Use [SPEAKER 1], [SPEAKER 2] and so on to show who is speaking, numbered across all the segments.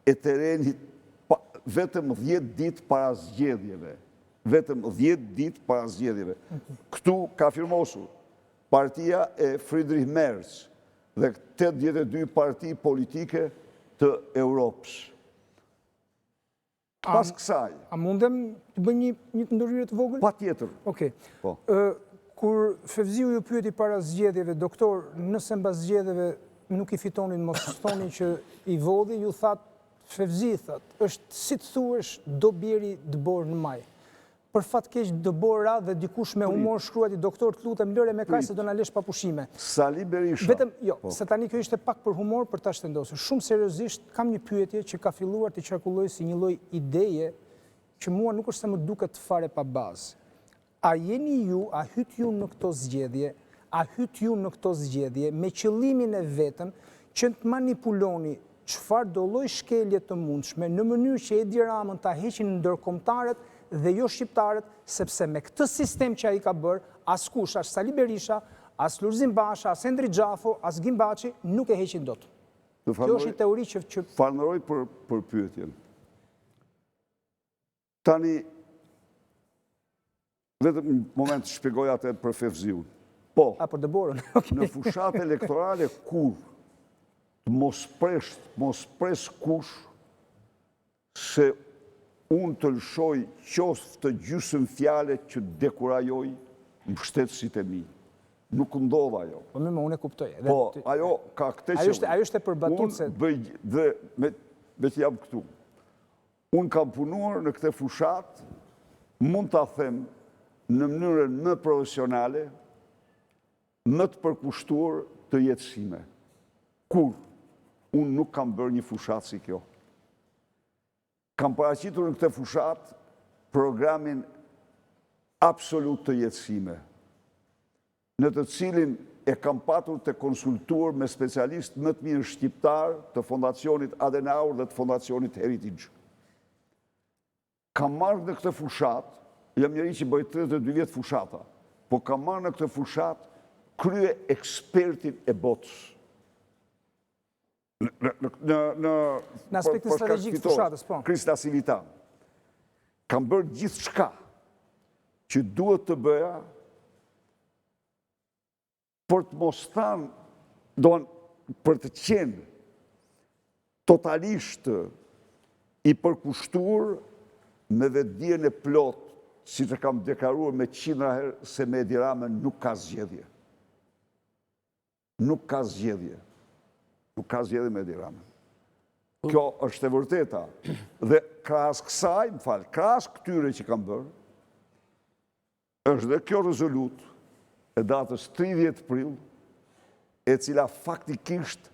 [SPEAKER 1] e terrenit vetëm 10 ditë para zgjedhjeve. Vetëm 10 ditë para zgjedhjeve. Këtu ka firmosur partia e Friedrich Merz dhe 82 parti politike të Europës. Pas kësaj.
[SPEAKER 2] A mundem të bëj një një ndërhyrje të vogël?
[SPEAKER 1] Patjetër.
[SPEAKER 2] Okej. Po. Kur Fevziu ju pyeti para zgjedhjeve, doktor, nëse mbas zgjedhjeve nuk i fitoni, mos thoni që i vodhi, ju thatë Fevzi, thatë, është si të thuash do bjeri dëborë në maj. Për fat keq dëborë ra dhe dikush me humor shkruajti doktor të lutem lëre me kaq se do na lësh pa
[SPEAKER 1] pushime. Sali Berisha.
[SPEAKER 2] Vetëm, jo, po. se tani kjo ishte pak për humor për ta shtendosur. Shumë seriozisht kam një pyetje që ka filluar të qarkullojë si një lloj ideje që mua nuk është se më duket fare pa bazë. A jeni ju, a hytë ju në këto zgjedhje, a hytë ju në këto zgjedhje me qëllimin e vetëm që të manipuloni çfarëdo lloj shkelje të mundshme në mënyrë që Edi Ramën ta heqin ndërkombëtarët dhe jo shqiptarët, sepse me këtë sistem që ai ka bërë, askush, as Sali Berisha, as Lulzim Basha, as Endri Xhafo, as Agim Baçi, nuk e heqin dot. Kjo është një teori që
[SPEAKER 1] që Falënderoj për për pyetjen. Tani Vetëm një moment të shpjegoj atë për Fevziun.
[SPEAKER 2] Po. A për dëborën.
[SPEAKER 1] Në fushatë elektorale kurrë të mos pres, mos pres kush se unë të lëshoj qoftë gjysëm fjale që dekurajoj mbështetësit e mi. Nuk ndodh
[SPEAKER 2] ajo. Po më unë e kuptoj.
[SPEAKER 1] Po, ajo ka këtë
[SPEAKER 2] që... Ajo është e për batutë se...
[SPEAKER 1] Unë bëj dhe me, me që jam këtu. Unë kam punuar në këtë fushatë, mund ta them në mënyrën më profesionale, më të përkushtuar të jetës sime. Kurrë unë nuk kam bërë një fushatë si kjo. Kam paraqitur në këtë fushatë programin absolut të jetës sime. në të cilin e kam patur të konsultuar me specialistë më të mirë shqiptarë të Fondacionit Adenauer dhe të Fondacionit Heritage. Kam marrë në këtë fushatë, jam njeri që bëj 32 vjet fushata, po kam marrë në këtë fushatë krye ekspertin e botës.
[SPEAKER 2] Në, në, në, në, në aspektin strategjik të fushatës, po.
[SPEAKER 1] Chris LaCivita. Kam bërë gjithçka që duhet të bëja për të mos thanë, don, për të qenë totalisht i përkushtuar me vetëdijen e plotë, siç e kam deklaruar me qindra herë, se me Edi Ramën nuk ka zgjedhje. Nuk ka zgjedhje. Nuk ka zgjedhje me Edi Ramën. Kjo është e vërteta. Dhe krahas kësaj, më fal, krahas këtyre që kam bërë, është dhe kjo rezolutë e datës 30 prill, e cila faktikisht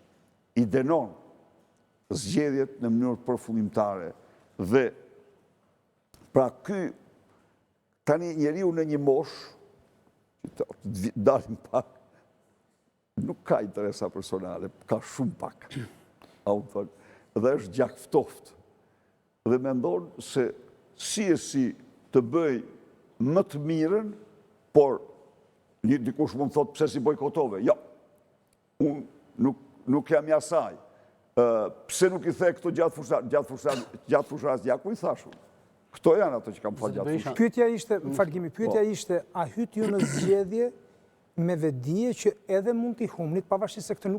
[SPEAKER 1] i dënon zgjedhjet në mënyrë përfundimtare. Dhe pra ky Tani njeriu në një moshë, që të dalim pak, nuk ka interesa personale, ka shumë pak. A u thënë, dhe është gjakftohtë. Dhe mendon se si e si të bëj më të mirën, por një dikush mund të thotë pse s'i bojkotove. Jo, Unë nuk, nuk jam i asaj. Pse nuk i the këto gjatë fushatës, gjatë fushatës, gjatë fushatës, ja ku i thashë unë. Këto janë ato që kam thënë gjatë
[SPEAKER 2] fushatës. Pyetja ishte, më fal Gimi, pyetja po. ishte, a hytë ju në zgjedhje me vetëdije që edhe mund t'i humnit, pavarësisht se këtë nuk...